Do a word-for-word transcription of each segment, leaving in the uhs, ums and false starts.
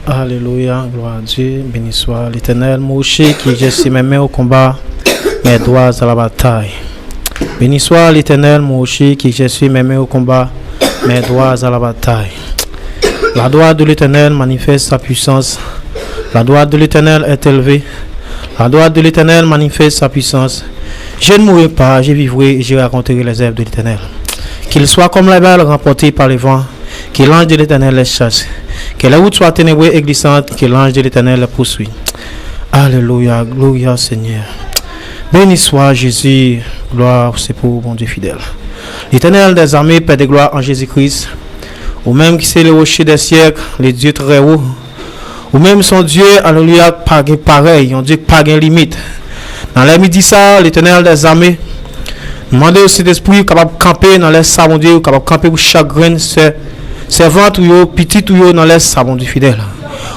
Alléluia, gloire à Dieu. Béni soit l'Éternel, mon rocher, qui exerce mes mains au combat, mes doigts à la bataille. Béni soit l'Éternel, mon rocher, qui exerce mes mains au combat, mes doigts à la bataille. La droite de l'Éternel manifeste sa puissance. La droite de l'Éternel est élevée. La droite de l'Éternel manifeste sa puissance. Je ne mourrai pas, je vivrai et je raconterai les œuvres de l'Éternel. Qu'il soit comme la balle remportée par le vent, que l'ange de l'Éternel les chasse. Que les routes soient ténébreuses et glissantes, que l'ange de l'Éternel les poursuit. Alléluia, gloria Seigneur. Béni soit Jésus, gloire c'est pour Bondye fidèl. L'Éternel des armées, Père de gloire en Jésus-Christ, ou menm ki se le rocher des siècles, le Dieu très haut, ou menm se yon Dye, alelouya, k pa gen parèy, yon Dye k pa gen limit. Nan lè midi sa, Letènèl dèzame, nou mande w, Sentespri, ou kapab kanpe nan lè sa, Bondye, ou kapab kanpe pou chak grenn sè, sèvant ou yo, pitit ou yo nan lè sa, Bondye fidèl.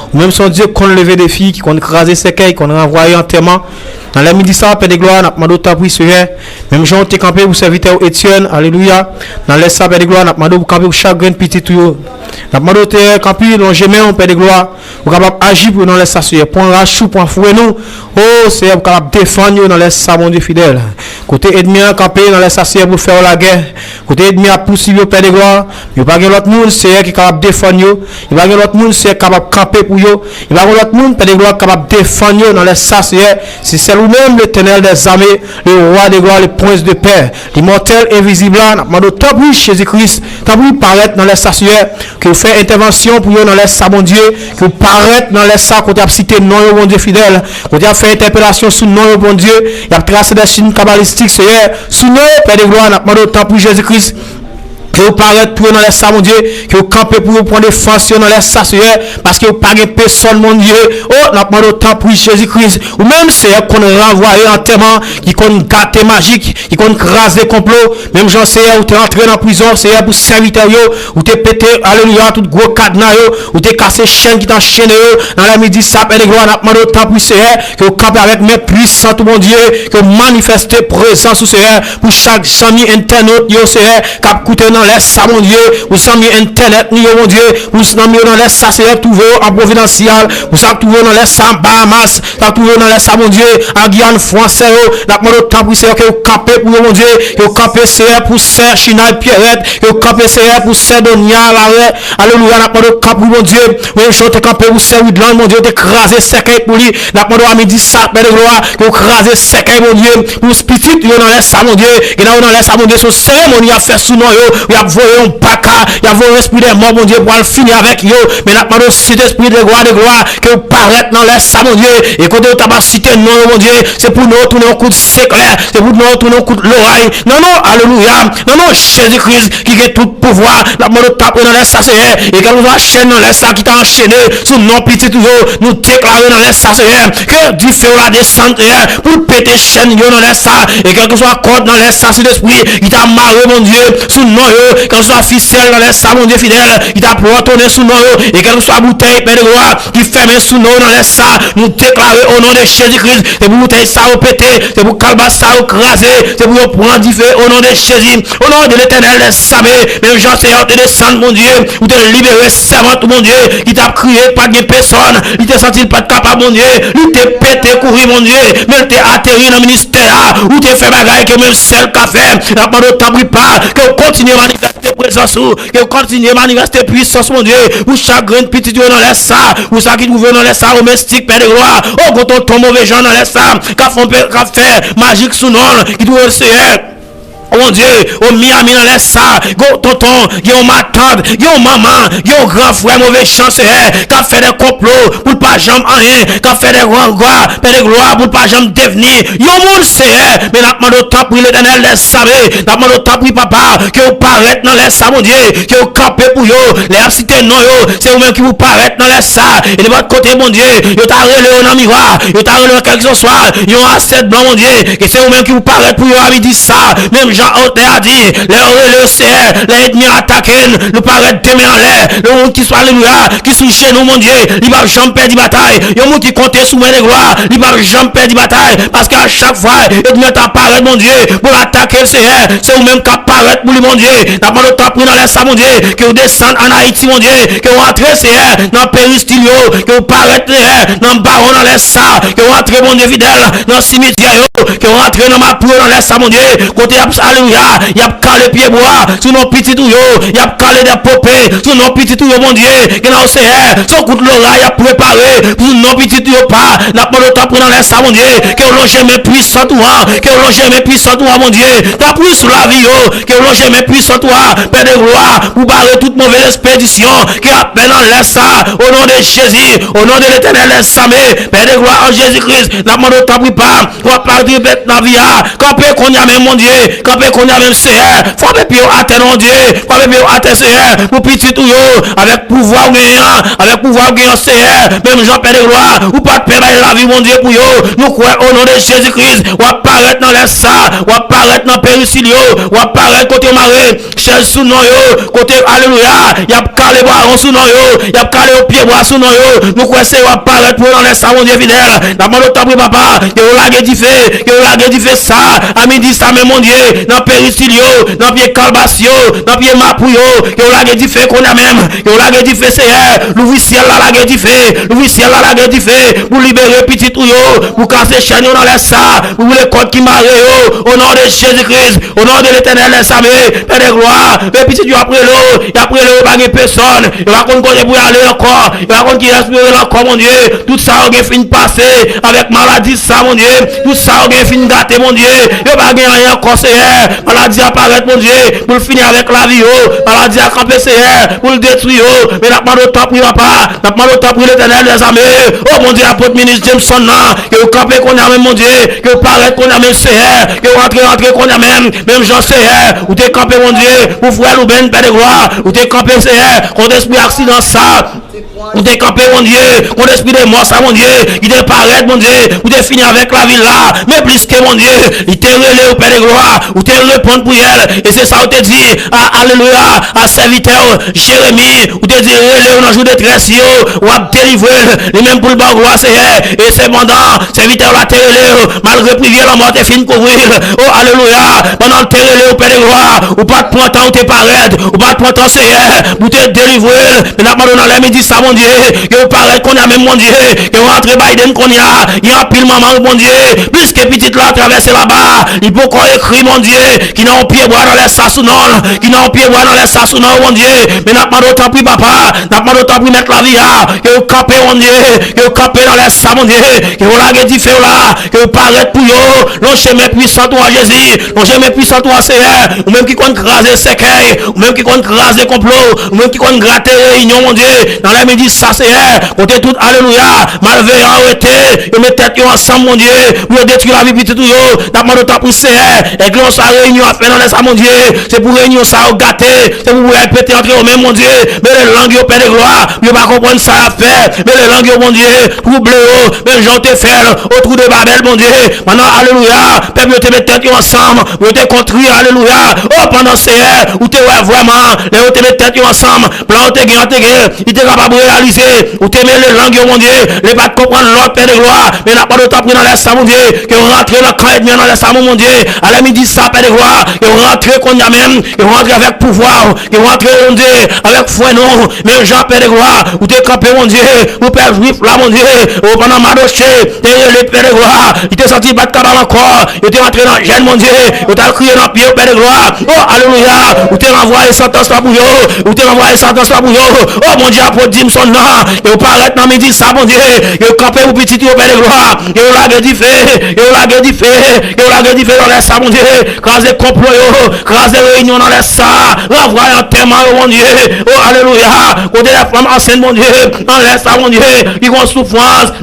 Ou menm se yon Dye k konn leve defi, ki konn kraze sèkèy, ki konn ranvwaye antèman. Nan lè midi sa, Pè de glwa, n ap mande w, tanpri, Seyè, menm jan w te kanpe pou sèvitè w Etyèn, alelouya, nan lè sa, Pè de glwa, n ap mande w pou kanpe pou chak grenn pitit ou yo. N ap mande w, Seyè, kanpe, lonje men w, Pè de glwa, ou kapab aji pou yo nan lè sa, Seyè. Pran rach ou, pran fouwe nou. O, Seyè, ou kapab defann yo nan lè sa, Bondye fidèl. Kote ènmi an kanpe nan lè sa, Seyè, pou fè yo lagè. Kote ènmi an ap pousuiv yo, Pè de glwa. Yo pa gen lòt moun, Seyè, ki kapab defann yo. Yo pa gen lòt moun, Seyè, ki kapab kanpe pou yo. Yo pa gen lòt moun, Pè de glwa, ki kapab defann yo nan lè sa, Seyè. Se sèl ou menm, Letènèl dèzame, le Rwa de glwa, le Prens de pè, limòtèl, envizib la. N ap mande w, tanpri, Jezi Kris, tanpri, parèt nan lè sa, Seyè. Ke w fè entèvansyon pou yo nan lè sa, Bondye. Ke w parèt nan lè sa kote y ap site non yo, Bondye fidèl. Kote y ap fè entèpelasyon sou non yo, Bondye. Y ap trase dè chim kabalistik, Seyè. Sou non yo, Pè de glwa, n ap mande w, tanpri, Jezi Kris, ke w parèt pou yo nan lè sa, Bondye. Ke w kanpe pou yo, pran defans yo nan lè sa, Seyè. Paske yo pa gen pèsòn, Bondye. O, n ap mande w, tanpri, Jezi Kris. Ou menm, Seyè, k konn ranvwaye antèman, ki konn gate majik, ki konn kraze konplo. Menm jan, Seyè, ou te antre nan prizon, Seyè, pou sèvitè w yo, ou te pete, alelouya, tout gwo kadna yo, ou te kase chèn ki t anchene yo. Nan lè midi sa, Pè de glwa, n ap mande w, tanpri, Seyè, ke w kanpe avèk men pwisant ou, Bondye, ke w manifeste prezans ou, Seyè, pou chak zanmi entènot yo, Seyè, k ap koute nan lè sa, Bondye, pou zanmi entènèt nou yo, Bondye, pou zanmi yo nan lè sa, Seyè, k twouve yo an Pwovidansyèl, pou sa k twouve yo nan lè sa an Bahamas, sa k twouve yo nan lè sa, Bondye, an Giyàn Fransè yo, n ap mande w, tanpri, Seyè, ke w kanpe pou yo, Bondye, ke w kanpe, Seyè, pou sè Chinay Pierrette, ke w kanpe, Seyè, pou sè Donia Larè, alelouya, n ap mande w, kanpe, Bondye, menm jan w te kanpe pou sè Widland, Bondye, w te kraze sèkèy pou li, n ap mande w a midi sa, Pè de glwa, ke w kraze sèkèy, Bondye, pou pitit yo nan lè sa, Bondye, gen nan yo nan lè sa, Bondye, se yon seremoni y ap fè sou non yo, y ap voye yon baka, y ap voye yon espri dè mò, Bondye, pou al fini avèk yo, men n ap mande w, Sentespri de glwa, de glwa, ke w parèt nan lè sa, Bondye. E kote yo ta pral site non yo, Bondye, se pou non yo tounen yon kout seklè, se pou non yo tounen yon kout loray. Nan non, alelouya, nan non Jezi Kris ki gen tout pouvwa, n ap mande w, tanpri, nan lè sa, Seyè. E kèlkeswa chèn nan lè sa ki ta anchene sou non pitit ou yo, nou deklare nan lè sa, Seyè, ke dife w la desann, Seyè, pou l pete chèn yo nan lè sa. E kèlkeswa kòd nan lè sa, Sentespri, ki ta mare, Bondye, sou non yo, kèlkeswa fisèl nan lè sa, Bondye fidèl, ki ta plòtonnen sou non yo, e kèlkeswa boutèy, Pè de glwa, ki fèmen sou non yo nan lè sa, nou deklare o non de Jezi Kris, se pou boutèy sa yo pete, se pou kalbas sa yo kraze, se pou yo pran dife o non de Jezi, o non de Letènèl dèzame, menm jan Seyè ou te desann, Bondye, ou te libere sèvant ou, Bondye, ki t ap kriye, pa t gen pèsòn, li te santi l pa t kapab, Bondye, li te pete kouri, Bondye, men l te ateri nan ministè a, ou te fè bagay ke menm sèl ka fè, n ap mande w tanpri pa, ke w kontinye manifeste prezans ou, ke w kontinye manifeste pwisans, Bondye, pou chak grenn pitit yo nan lè sa, pou sa ki twouve yo nan lè sa, domestik, Pè de glwa, o gwo tonton move jan nan lè sa, k ap fè, k ap fè majik sou non l, ki twouve l, Seyè, o Bondye, o Miami nan lè sa, gwo tonton, gen yon matant, gen yon manman, gen yon gran frè move jan, Seyè, k ap fè de konplo, pou l pa janm anyen, k ap fè de rangwa, Pè de glwa, pou l pa janm devni yon moun, Seyè, men n ap mande w tanpri, Letènèl dèzame, n ap mande w tanpri, papa, ke w parèt nan lè sa, Bondye, ke w kanpe pou yo, lè y ap site non yo, se ou menm ki pou parèt nan lè sa, e nenpòt kote, Bondye, yo ta rele yo nan miwa, yo ta rele yo kèlkeswa, yon asèt blan, Bondye, ke se ou menm ki pou parèt pou yo a midi sa, menm jan a otè a di, lè yo rele yo Seyè, lè ènmi an atake n, nou parèt de men anlè. Yon moun ki sou, alelouya, ki sou jenou, Bondye, li p ap janm pèdi batay. Yon moun ki konte sou mwen de glwa, li p ap janm pèdi batay. Paske a chak fwa ènmi an ta parèt, Bondye, pou l atake l, Seyè, se ou menm k ap parèt pou li, Bondye. N ap mande w tanpri nan lè sa, Bondye, ke w desann ann Ayiti, Bondye, ke w antre, Seyè, nan peristil yo, ke w parèt, Seyè, nan bawo nan lè sa, ke w antre, Bondye fidèl, nan simityè yo, ke w antre nan mapou yo nan lè sa, Bondye, kote y ap, alelouya, y ap kale pyebwa sou non pitit ou yo, y ap kale dè pope sou non pitit ou yo, Bondye, gen nan w, Seyè, se yon kout lora y ap prepare pou non pitit ou yo pa, n ap mande w tanpri nan lè sa, Bondye, ke w lonje men pwisant ou an, ke w lonje men pwisant ou an, Bondye, tanpri sou lavi yo, ke w lonje men pwisant ou a, Pè de glwa, pou bare tout move espedisyon ke ap fè nan lè sa, o non de Jezi, o non de Letènèl dèzame, Pè de glwa an Jezi Kris, n ap mande w tanpri pa, w ap pati bèt lavi a, kanpe kounye a menm, Bondye, kanpe kounye a menm, Seyè, frape pye w atè, Bondye, frape pye w atè, Seyè, pou pitit ou yo, avèk pouvwa w genyen an, avèk pouvwa w genyen an, Seyè, menm jan Pè de glwa, ou pa t pè bay lavi, Bondye, pou yo, nou kwè, o non de Jezi Kris, w ap parèt nan lè sa, w ap parèt nan peristil yo, w ap parèt kote yo mare, chèz sou non yo, kote, alelouya, y ap kale bawon sou non yo, y ap kale yo pyebwa sou non yo. Nou kwè se w ap parèt pou yo nan lè sa, Bondye fidèl. N ap mande w tanpri, papa, ke w lage dife, ke w lage dife sa, a midi sa menm, Bondye, nan peristil yo, nan pye kalbas yo, nan pye mapou yo, ke w lage dife kounye a menm, ke w lage dife, Seyè, louvri syèl la, lage dife, louvri syèl la, lage dife, pou libere pitit ou yo, pou kase chèn yo nan lè sa, pou boule kòd ki mare yo, o non de Jezi Kris, o non de Letènèl dèzame, Pè de glwa, men pitit yo ap rele w, y ap rele w, yo pa gen pèsòn, yo pa konn kote pou y ale ankò, yo pa konn kiyès pou yo rele ankò, Bondye, tout sa yo gen fin pase, avèk maladi sa, Bondye, tout sa yo gen fin gate, Bondye, yo pa gen anyen ankò, Seyè, maladi a parèt, Bondye, pou l fini avèk lavi yo, maladi a kanpe, Seyè, pou l detwi yo, men n ap mande w tanpri, papa, n ap mande w tanpri, Letènèl dèzame, o Bondye, apot minis Jameson nan, ke w kanpe kounye a menm, Bondye, ke w parèt kounye a menm, Seyè, ke w antre, antre kounye a menm, menm jan, Seyè, ou te kanpe, Bondye, pou frè Louben, Pè de glwa, ou te kanpe, Seyè, kont espri aksidan sa, ou te kanpe, Bondye, kont espri de mò sa, Bondye, ki te parèt, Bondye, ou te fini avèk lavi l la, men plis ke, Bondye, li te rele w, Pè de glwa, ou te reponn priyè l, e se sa ou te di, a, alelouya, a sèvitè w, Jeremi, ou te di, rele w nan jou detrès yo, w ap delivre l, li menm pou l ba w glwa, Seyè. E sepandan, sèvitè w la te rele w, malgre privye lanmò te fin kouvri l. O, alelouya! Pandan l te rele w, Pè de glwa, ou pa t pran tan, ou te parèt, ou pa t pran tan, Seyè, pou te delivre l. Men n ap mande w nan lè midi sa, Bondye, ke w parèt kounye a menm, Bondye, ke w rantre Biden kounye a. Gen anpil manman, Bondye, plis ke pitit la travèse laba, li poko ekri, Bondye, ki nan yon pyebwa nan lè sa sou non l, ki nan yon pyebwa nan lè sa sou non yo, Bondye. Men n ap mande w tanpri, papa, n ap mande w tanpri, mèt lavi a, ke w kanpe, Bondye, ke w kanpe nan lè sa, Bondye, ke w lage dife w la, ke w parèt pou yo, lonje men pwisan ou an, Jezi, lonje men pwisan ou an, Seyè, ou menm ki konn kraze sèkèy, ou menm ki konn kraze konplo, ou menm ki konn grate reyinyon, Bondye, nan lè midi sa, Seyè, kote tout, alelouya, malveyan yo rete, yo met tèt yo ansanm, Bondye, pou yo detwi lavi pitit ou yo, n ap mande w tanpri, Seyè, èk leyon sa reyinyon ap fè nan lè sa, Bondye, se pou reyinyon sa yo gate, se pou bouray pete antre yo menm, Bondye, mele lang yo, Pè de glwa, pou yo pa konprann sa y ap fè, mele lang yo, Bondye, twouble yo, menm jan w te fè l o twou de Babèl, Bondye, pandan, alelouya, pèp yo te met tèt yo ansanm, pou yo te kontri, alelouya, o, pandan, Seyè, ou te wè vrèman, lè yo te met tèt yo ansanm, plan yo te gen an te gen, li te kapab reyalize, ou te mele lang yo, Bondye, yo pa t konprann lòd, Pè de glwa, men n ap mande w tanpri nan lè sa, Bondye, ke w rantre nan kan ènmi an nan lè sa, mon Bondye, a lè midi sa, Pè de glwa, ke w rantre kounye a menm, ke w rantre avèk pouvwa w, ke w rantre, Bondye, avèk fwen nou, menm jan, Pè de glwa, ou te kanpe, Bondye, pou pèp jwif la, Bondye, o, pandan Madoche te rele, Pè de glwa, li te santi bat kabal ankò, yo te rantre nan jèn, Bondye, yo t al kriye nan pye w, Pè de glwa, o, alelouya, ou te ranvwaye santans la pou yo, ou te ranvwaye santans la pou yo, o, Bondye, apot Jimson nan, ke w parèt nan midi sa, Bondye, ke w kanpe pou pitit yo, Pè de glwa, ke w lage dife, ke w lage dife, ke w lage dife nan lè sa, Bondye, kraze konplo yo, kraze reyinyon nan lè sa, ranvwaye antèman yo, Bondye, o, alelouya, kote lè fanm ansent, Bondye, nan lè sa, Bondye, ki gon soufrans,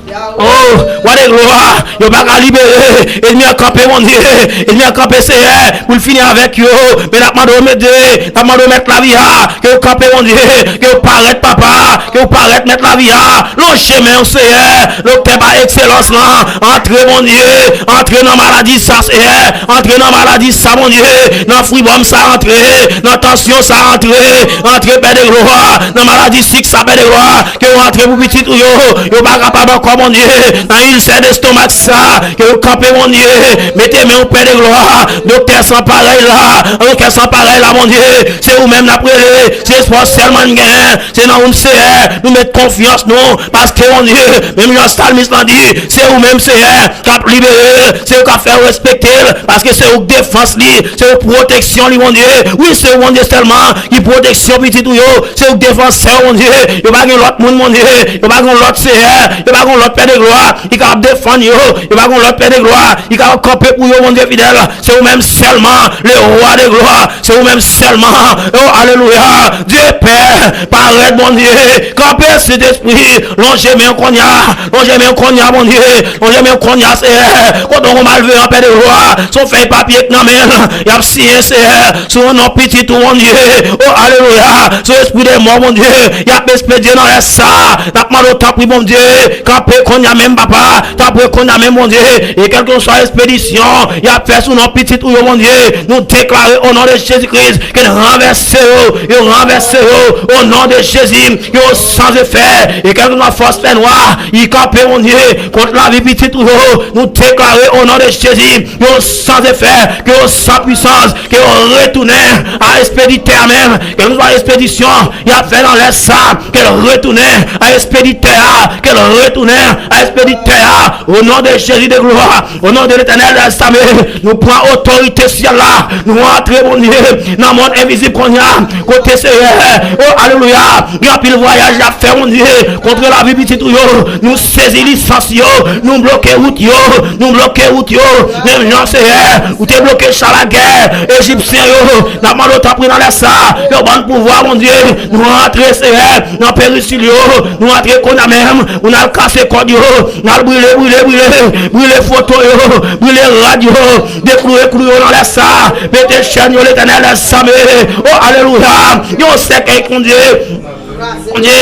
Oh, wa de glwa, yo pa ka libere. Ènmi an kanpe, Bondye. Ènmi an kanpe, Seyè, pou l fini avèk yo. Men n ap mande w, Bondye, n ap mande w, Mèt lavi a, ke w kanpe, Bondye, ke w parèt, Papa, ke w parèt, Mèt lavi a. Lonje men w, Seyè, doktè pa ekselans lan, antre, Bondye, antre nan maladi sa, Seyè, antre nan maladi sa, Bondye, nan fribòm sa, antre nan tansyon sa, antre, antre, Pè de glwa, nan maladi sik sa, Pè de glwa, ke w antre pou pitit ou yo, yo pa kapab ankò, Bondye, nan ilsè destomak sa, ke w kanpe, Bondye, mete men w, Pè de glwa, doktè san parèy la, doktè san parèy la, Bondye, se ou menm n ap rele, se espwa sèlman n genyen, se nan ou n, Seyè, nou met konfyans nou, paske, Bondye, menm jan salmis lan di, se ou menm, Seyè, k ap libere l, se ou k ap fè yo respekte l, paske se ou k defans li, se ou pwoteksyon li, Bondye. Wi, se ou, Bondye, sèlman ki pwoteksyon pitit ou yo, se ou k defansè yo, Bondye. Yo pa gen lòt moun, Bondye, yo pa gen lòt Seyè, yo pa gen lòt Pè de glwa ki kapab defann yo, yo pa gen lòt Pè de glwa ki kapab kanpe pou yo, Bondye fidèl. Se ou menm sèlman, le rwa de glwa, se ou menm sèlman. Oh, alelouya, Dye Pè, parèt, Bondye, kanpe, Sentespri, lonje men w kounye a, lonje men w kounye a, Bondye, lonje men w kounye a, Seyè, kote w malveyan, Pè de glwa, se yon fèy papye k nan men l, y ap siyen, Seyè, sou non pitit ou, Bondye, oh, alelouya, se yon espri de mò, Bondye, y ap espedye nan lè sa, n ap mande w, tanpri, Bondye, kanpe kounye a menm, Papa, tanpri kounye a menm, Bondye, e kèlkeswa espedisyon y ap fè sou non pitit ou yo, Bondye, nou deklare, o non de Jezi Kris, ke n ranvèse yo, yo ranvèse yo, o non de Jezi, yo san efè, e kèlkeswa fòs fènwa, y kanpe, Bondye, kont lavi pitit ou yo, nou deklare, o non de Jezi, yo san efè, ke yo san pwisans, ke yo retounen a espeditè a menm, kèlkeswa espedisyon y ap fè nan lè sa, ke l retounen a espeditè a, ke l retounen a espeditè a, o non de Jezi de glwa, o non de Letènèl dèzame, nou pran otorite syèl la, nou antre, Bondye, nan mond envizib kounye a, kote, Seyè, o, alelouya, gen anpil vwayaj y ap fè, Bondye, kont lavi pitit ou yo, nou sezi lisans yo, nou bloke wout yo, nou bloke wout yo, menm jan, Seyè, ou te bloke cha lagè ejipsyen yo, n ap mande w, tanpri, nan lè sa, yo ban n pouvwa, Bondye, nou antre, Seyè, nan perisil yo, nou antre kounye a menm, pou n al kase kòd yo, n al brile, brile, brile, brile foto yo, brile rad yo, deklouwe klou yo nan lè sa, pete chèn yo, Letènèl dèzame, o, alelouya, yon sèkèy, Bondye, Bondye,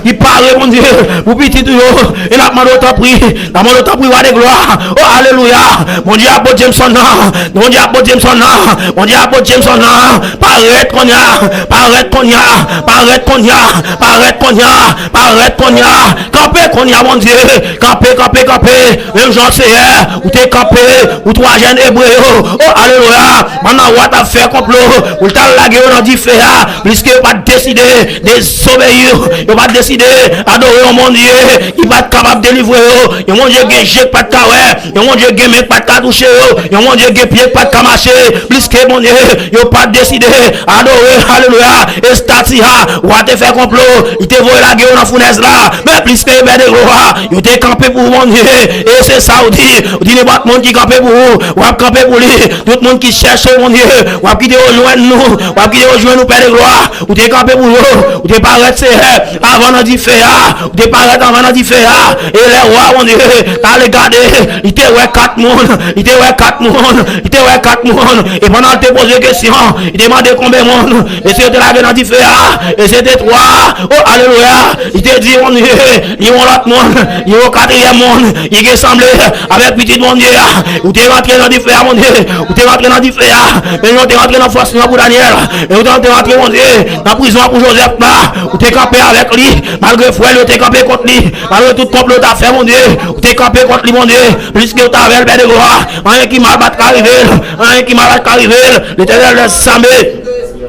ki pare, Bondye, pou pitit ou yo, e n ap mande w, tanpri, n ap mande w, tanpri, wa de glwa, o, alelouya, Bondye a bon Jameson nan, Bondye a bon Jameson nan, Bondye a bon Jameson nan, parèt kounye a, parèt kounye a, parèt kounye a, parèt kounye a, parèt kounye a, kanpe kounye a, Bondye, kanpe, kanpe, kanpe, menm jan, Seyè, ou te kanpe pou twa jèn Ebre yo, o, alelouya, pandan wa t ap fè konplo, pou l t al lage yo nan dife a, pliske yo pa t deside dezobeyi, yo pa t deside adore yon Bondye ki pa t kapab delivre yo, yon Bondye gen je k pa t ka wè, yon Bondye gen men k pa t ka touche yo, yon Bondye gen pye k pa t ka mache, pliske, Bondye, yo pa t deside adore, alelouya, estati a, wa te fè konplo, li te voye lage yo nan founèz la, men pliske, Pè de glwa, yo te kanpe pou ou, Bondye, e se sa ou di, ou di nenpòt moun ki kanpe pou ou, w ap kanpe pou li, tout moun ki chèche w, Bondye, w ap kite yo jwenn nou, w ap kite yo jwenn nou, Pè de glwa, ou te kanpe pou yo, ou te parèt, Seyè, avan nan dife a, ou te parèt avan nan dife a, e lè wa, Bondye, t ale gade, li te wè kat moun, li te wè kat moun, li te wè kat moun, e pandan l te poze kesyon, li te mande konbyen moun, e se yo te lage nan dife a, e se te twa, o, alelouya, li te di, Bondye, li wè yon lòt moun, li wè yon katriyèm moun, li gen sanble avèk pitit Bondye a, ou te rantre nan dife a, Bondye, ou te rantre nan dife a, men ou te rantre nan fòs lan pou Danyèl, men ou te rantre, Bondye, nan prizon an pou Jozèf la, ou te kanpe avèk li, malgre frè l yo te kanpe kont li, malgre tout konplo yo t ap fè, Bondye, ou te kanpe kont li, Bondye, pliske ou t avè l, Pè de glwa, anyen ki mal pa t ka rive l, anyen ki mal pa t ka rive l, Letènèl dèzame,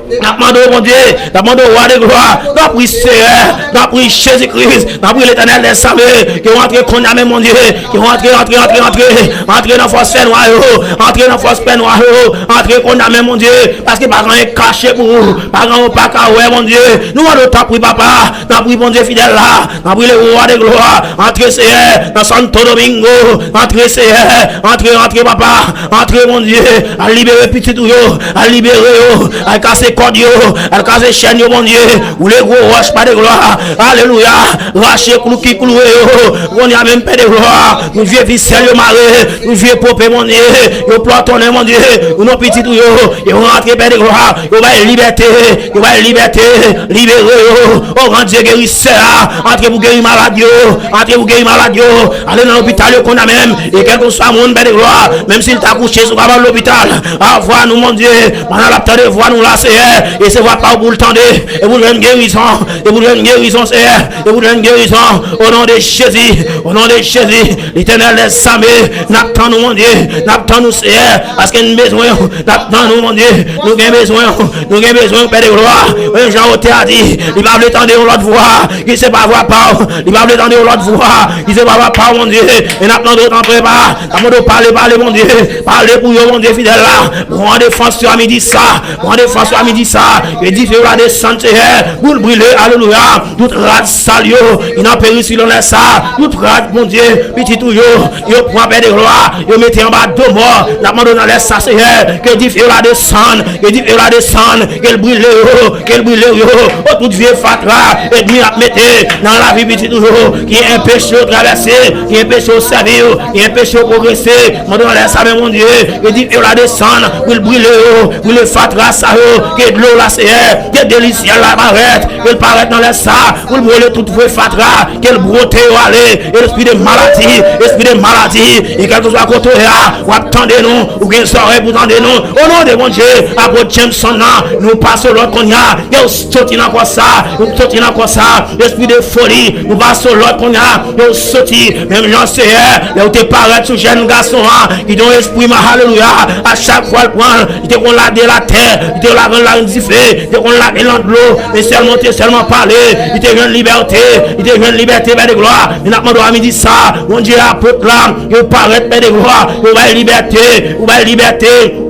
n ap mande w, Bondye, n ap mande w, wa de glwa, n ap pri Seyè, n ap pri Jezi Kris, n ap pri Letènèl dèzame, ke w antre kounye a menm, Bondye, ke w antre, antre, antre, antre, antre nan fòs fènwa yo, antre nan fòs fènwa yo, antre kounye a menm, Bondye, paske pa gen anyen kache pou ou, pa gen anyen ou pa ka wè, Bondye, nou mande w, tanpri, Papa, n ap pri Bondye fidèl la, n ap pri le rwa de glwa, antre, Seyè, nan Santo Domingo, antre, Seyè, antre, antre, Papa, antre, Bondye, al libere pitit ou yo, al libere yo, al kase kòd yo, al kraze chèn yo, Bondye. Woule gwo wòch, Pè de glwa. Alelouya. Rache klou ki klouwe yo. Kounye a menm, Pè de glwa. Tout vye fisèl yo mare. Tout vye pope, Bondye. Yo plòtonnen, Bondye. Ou non pitit ou yo. Yo rantre, Pè de glwa. Yo bay libète. Yo bay libète. Libere yo. O gran Dye gerisè a. Antre pou geri malad yo. Antre pou geri malad yo. Ale nan lopital yo kounye a menm. E kèlkeswa moun, Pè de glwa. Menm si l ta kouche sou kabann lopital. A vwa nou, Bondye. Pandan l ap tande vwa nou la, Seyè. E se vwa pa w pou l tande. E pou l jwenn gerizon. E pou l jwenn gerizon, Seyè. E pou l jwenn gerizon. O non de Jezi. O non de Jezi. Letènèl dèzame. N ap tann ou, Bondye. N ap tann ou, Seyè. Paske n bezwen w. N ap tann ou, Bondye. Nou gen bezwen w. Nou gen bezwen w, Pè de glwa. Menm jan otè a di. Li pa vle tande yon lòt vwa. Ki se pa vwa pa w. Li pa vle tande yon lòt vwa. Ki se pa vwa pa w, Bondye. E n ap mande w tanpri, pa. N ap mande w pale, pale, Bondye. Pale pou yo, Bondye fidèl la. Pran defans yo a midi sa. Pran defans yo a midi sa. Ke dife w la desann, Seyè. Pou l brile, alelouya. Tout rad sal yo. Ki nan peristil nan lè sa. Tout rad, Bondye. Pitit ou yo. Yo pran, Pè de glwa. Yo mete anba do mò. N ap mande w nan lè sa, Seyè. Ke dife w la desann. Ke dife w la desann. Ke l brile yo. Ke l brile yo. O tout vye fatra. Ènmi ap mete nan lavi pitit ou yo. Ki enpeche yo travèse. Ki enpeche yo sèvi w. Ki enpeche yo pwogrese. Mande w nan lè sa menm, Bondye. Ke dife w la desann. Pou l brile yo. Brile fatra sa yo. Ke dlo w la, Seyè. Ke deli syèl la parèt. Ke l parèt nan lè sa. Pou l brile tout vye fatra. Ke l bwote yo ale. E lespri de maladi. Lespri de maladi. E kèlkeswa kote w ye a. W ap tande nou. Ou gen zòrèy pou tande nou. O non de Bondye. Apot Jameson nan. Nou pase lòd kounye a. Ke w soti nan kò sa. Nou soti nan kò sa. Lespri de foli. Nou pase lòd kounye a. Ke w soti. Menm jan Seyè. Lè w te parèt sou jèn gason an. Ki te yon espri mal. Alelouya. A chak fwa l pran. Li te konn lage l atè. Li te lage l nan dife. Li te konn lage l nan dlo. Men sèlman, te sèlman pale. Li te jwenn libète. Li te jwenn libète, Pè de glwa. Men n ap mande w a midi sa. Bondye apot la. Yo parèt, Pè de glwa. Yo bay libète. Yo bay libète.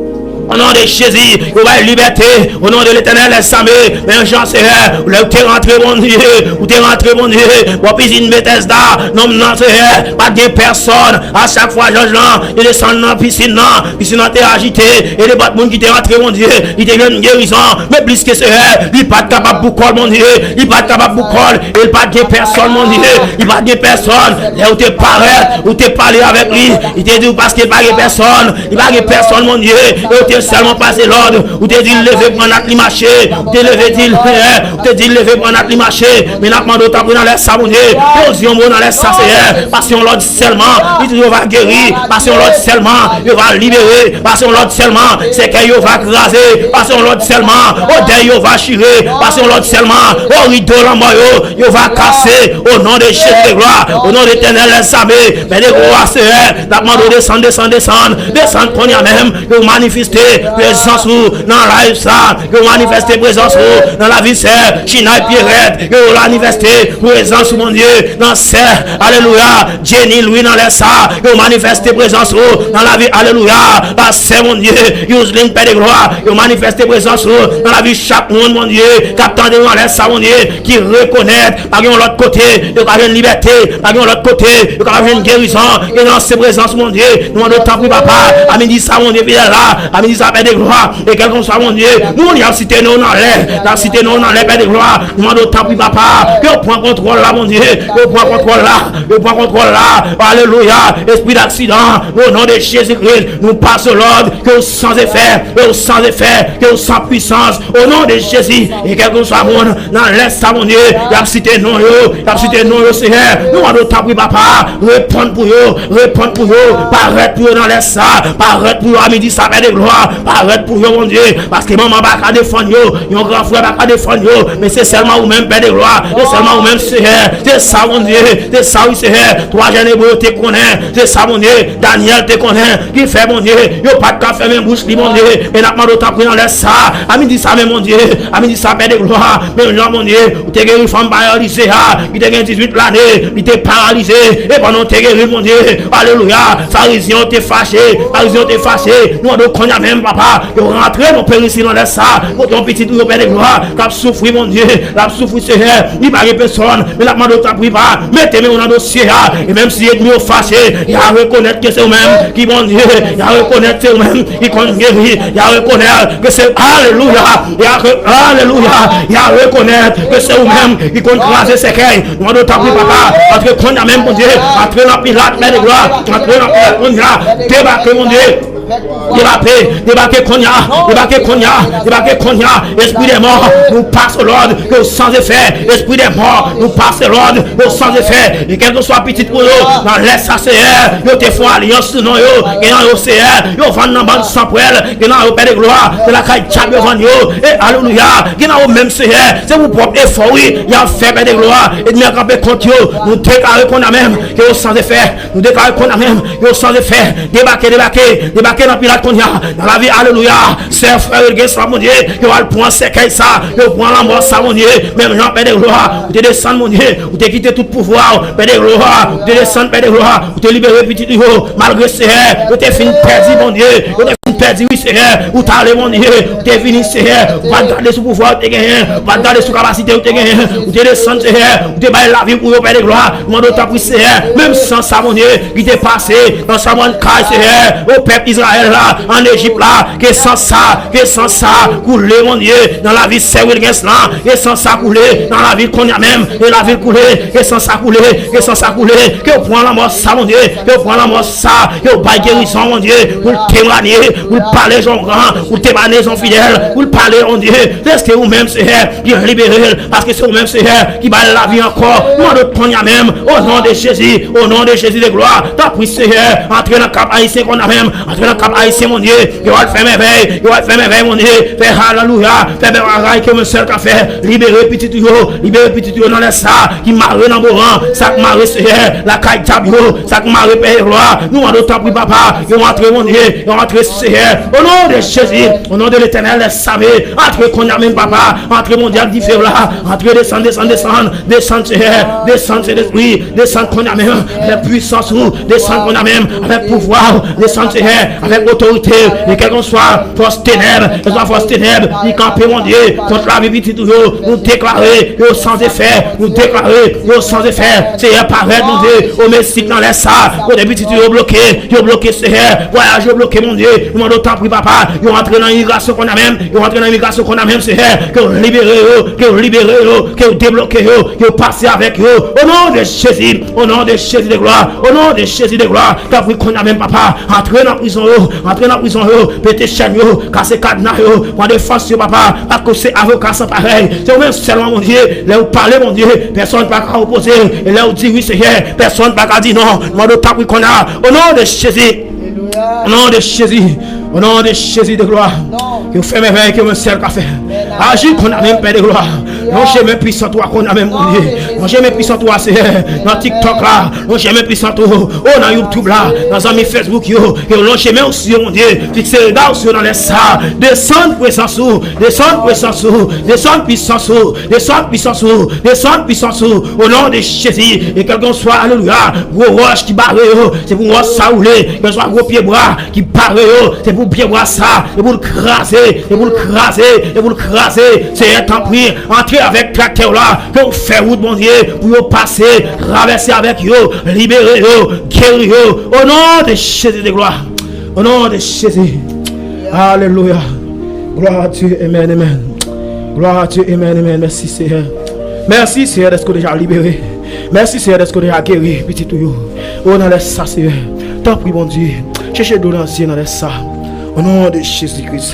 O non de Jezi, yo bay libète. O non de Letènèl dèzame. Men jan, Seyè, lè ou te rantre, Bondye, ou te rantre, Bondye, bò pizin Betèsda, nonm nan, Seyè, pa t gen pèsòn. A chak fwa, jòj lan, te desann nan pisin nan, pisin nan te ajite. E nenpòt moun ki te rantre, Bondye, li te jwenn gerizon. Men plis ke, Seyè, li pa t kapab pou kò l, Bondye. Li pa t kapab pou kò l. E li pa t gen pèsòn, Bondye. Li pa t gen pèsòn. Lè ou te parèt, ou te pale avèk li. Li te di w paske li pa gen pèsòn. Li pa gen pèsòn, Bondye. E ou te sèlman pase lòd. Ou te di l leve, pran nat li, mache. Ou te leve, di l, eh, ou te di l leve, pran nat li, mache. Men n ap mande w tanpri nan lè sa, Bondye. Pou w di yon mo nan lè sa, Seyè. Pase yon lòd sèlman. Li di yo va geri. Pase yon lòd sèlman. Yo va libere. Pase yon lòd sèlman. Sèkèy yo va kraze. Pase yon lòd sèlman. Odèy yo va chire. Pase yon lòd sèlman. O rido lanmò yo. Yo va kase. O non de Jezi de glwa. O non de Letènèl dèzame. Pè de glwa, Seyè. N ap mande w desann, desann, desann. Desann kounye a menm. Ke w manifeste prezans ou nan live sa. Ke w manifeste prezans ou nan lavi sè Chinay Pierrette. Ke w manifeste prezans ou, Bondye, nan sè, alelouya, Jenny Louis nan lè sa. Ke w manifeste prezans ou nan lavi, alelouya, pastè, Bondye, Youseline, Pè de glwa. Ke w manifeste prezans ou nan lavi chak moun, Bondye, k ap tande nou nan lè sa, Bondye, ki rekonèt pa gen yon lòt kote yo ka jwenn libète, pa gen yon lòt kote yo ka jwenn gerizon. E nan se prezans, Bondye, nou mande w tanpri, papa, a midi sa, Bondye fidèl la, a midi sa, Pè de glwa, e kèlkeswa, Bondye, moun y ap site non w nan lè, y ap site non w nan lè, Pè de glwa, nou mande w tanpri, papa, ke w pran kontwòl la, Bondye, ke w pran kontwòl la, ke w pran kontwòl la, alelouya, espri daksidan, o non de Jezi Kris, nou pase lòd, ke w san efè, ke w san efè, ke w san pwisans, o non de Jezi, e kèlkeswa moun, nan lè sa, Bondye, y ap site non yo, y ap site non yo, Seyè. Nou mande w tanpri, papa, reponn pou yo, reponn pou yo, parèt pou yo nan lè sa, parèt pou yo a midi sa, Pè de glwa, parèt pou yo, Bondye, paske manman pa ka defann yo, yon gran frè pa ka defann yo, men se sèlman ou menm, Pè de glwa, se sèlman ou menm, Seyè, se sa, Bondye, se sa, wi, Seyè, twa jèn ebre yo te konnen, se sa, Bondye, Danyèl te konnen, ki fè, Bondye, yo pa t ka fèmen bouch li, Bondye, men n ap mande w tanpri nan lè sa, a midi sa menm, Bondye, a midi sa, Pè de glwa, menm jan, Bondye, ou te geri fanm paralize a, ki te gen dizuit lane, li te paralize, e pandan w te geri l, Bondye, alelouya, Farizyen yo te fache, Farizyen yo te fache, nou mande w kounye a menm, Papa, yo rantre nan perisi nan lè sa, kote yon pitit ou yo, Pè de glwa, k ap soufri, Bondye, l ap soufri, Seyè, li pa gen pèsòn, men l ap mande w tanpri, pa, mete men w nan dosye a, e menm si ènmi yo fache, y a rekonèt ke se ou menm ki Bondye, y a rekonèt se ou menm ki konn geri, y a rekonèt ke se, alelouya, y a re-, alelouya, y a rekonèt ke se ou menm ki konn kraze sèkèy, nou mande w tanpri, Papa, antre kounye a menm, Bondye, antre nan Pilat, Pè de glwa, antre nan Pilat, kounye a, debake, Bondye. Debake, debake kounye a, debake kounye a, debake kounye a. Espri dè mò, nou pase lòd ke w san efè. Espri dè mò, nou pase lòd ke w san efè. E kèlkeswa pitit ou yo, nan lè sa, Seyè, yo te fè yon alyans sou non yo. Gen nan yo, Seyè, yo vann nan bann san pwèl. Gen nan yo, Pè de glwa, se lakay dyab yo vann yo. E alelouya, gen nan yo menm, Seyè, se pou pwòp efò, wi, y ap fè, Pè de glwa. Ènmi an kanpe kont yo. Nou deklare kounye a menm ke yo san efè. Nou deklare kounye a menm, yo san efè. Debake, debake, debake nan Pilat kounye a, nan lavi, alelouya. Sè, frè, yo gen sa, Bondye, yo al pran sèkèy sa, yo pran lanmò sa, Bondye. Menm jan, Pè de glwa, ou te desann, Bondye, ou te kite tout pouvwa w, Pè de glwa, ou te desann, Pè de glwa, ou te libere pitit ou yo, malgre, Seyè, yo te fin pèdi, Bondye, yo te fin pèdi, wi, Seyè, ou t ale, Bondye, ou te vini, Seyè, ou pa t gade sou pouvwa ou te genyen, ou pa t gade sou kapasite ou te genyen, ou te desann, Seyè, ou te bay lavi pou yo, Pè de glwa, nou mande w tanpri, Seyè, menm san sa, Bondye, ki te pase nan chanm kay, Seyè, o pèp Izrayèl la, ann Ejip la, ke san sa, ke san sa koule, Bondye, nan lavi sè Wilgens lan, ke san sa koule nan lavi l kounye a menm, ke lavi l koule, ke san sa koule, ke san sa koule, ke w pran lanmò sa, Bondye, ke w pran lanmò sa, ke w bay gerizon, Bondye, pou l temwanye, pou l pale jan w gran, pou l temwanye jan w fidèl, pou l pale, Bondye, se ou menm, Seyè, ki libere l, paske se ou menm, Seyè, ki ba l lavi ankò. Nou mande w kounye a menm, o non de Jezi, o non de Jezi de glwa. Tanpri, Seyè, antre nan kap ayisyen kounye a menm, antre nan kap ayisyen, Bondye, yo al fè mèvèy, yo al fè mèvèy, Bondye, fè alelouya, fè bèl bagay ke mwen sèl ka fè. Libere pitit ou yo, libere pitit ou yo nan lè sa, ki mare nan boran, sa k mare, Seyè, lakay dyab yo, sa k mare, Pè de glwa. Nou mande w tanpri, Papa, yo antre, Bondye, yo antre, Seyè, o non de Jezi, o non de Letènèl dè zame, antre kounye a menm, Papa, antre, Bondye, ak dife w la, antre, desann, desann, desann, desann, Seyè, desann, Sentespri, desann kounye a menm, avèk pwisans ou, desann kounye a menm, avèk pouvwa w, desann, Seyè, avèk otorite w, e kèlkeswa fòs tenèb, kèlkeswa fòs tenèb, ki kanpe, Bondye, kont lavi pitit ou yo, nou deklare, yo san efè, nou deklare, yo san efè, Seyè, parèt, Bondye, o Mesik nan lè sa, kote pitit ou yo bloke, yo bloke, Seyè, vwayaj yo bloke, Bondye, nou mande w tanpri, Papa, yo antre nan imigrasyon kounye a menm, yo antre nan imigrasyon kounye a menm, Seyè, ke w libere yo, ke w libere yo, ke w debloke yo, ke w pase avèk yo, o non de Jezi, o non de Jezi de glwa, o non de Jezi de glwa, tanpri kounye a menm, Papa, antre nan prizon yo, antre nan prizon yo, pete chèn yo, kase kadna yo, pran defans yo, Papa, paske w se avoka san parèy, se ou menm sèlman, Bondye, lè w pale, Bondye, pèsonn pa ka opoze, e lè w di wi, Seyè, pèsonn pa ka di non, nou mande w tanpri kounye a, o non de Jezi, o non de Jezi, o non de Jezi de glwa. Ke w fè mèvèy ke mwen sèl ka fè. Aji kounye a menm, Pè de glwa. Lonje men pwisan ou a kounye a menm, Bondye. Lonje men pwisan ou a, Seyè. Nan TikTok la, lonje men pwisan ou. O, nan YouTube la, nan zanmi Facebook yo. Ke w lonje men w sou yo, Bondye. Fikse rega w sou yo nan lè sa. Desann prezans ou. Desann prezans ou. Desann pwisans ou. Desann pwisans ou. Desann pwisans ou. O non de Jezi. E kèlkeswa, alelouya, gwo wòch ki bare yo, se pou wòch sa woule. Kèlkeswa gwo pyebwa ki bare yo, se pou pyebwa sa, se pou l kraze, se pou l kraze, se pou l kraze. Seyè, tanpri, antre avèk traktè w la, ke w fè wout, Bondye, pou yo pase, travèse avèk yo, libere yo, geri yo. O non de Jezi de glwa. O non de Jezi. Alelouya. Glwa a Dye. Amen, amen. Glwa a Dye. Amen, amen. Mèsi, Seyè. Mèsi, Seyè, dèske w deja libere. Mèsi, Seyè, dèske w deja geri pitit ou yo. O, nan lè sa, Seyè. Tanpri, Bondye. Chèche dlo nan zye nan lè sa. O non de Jezi Kris.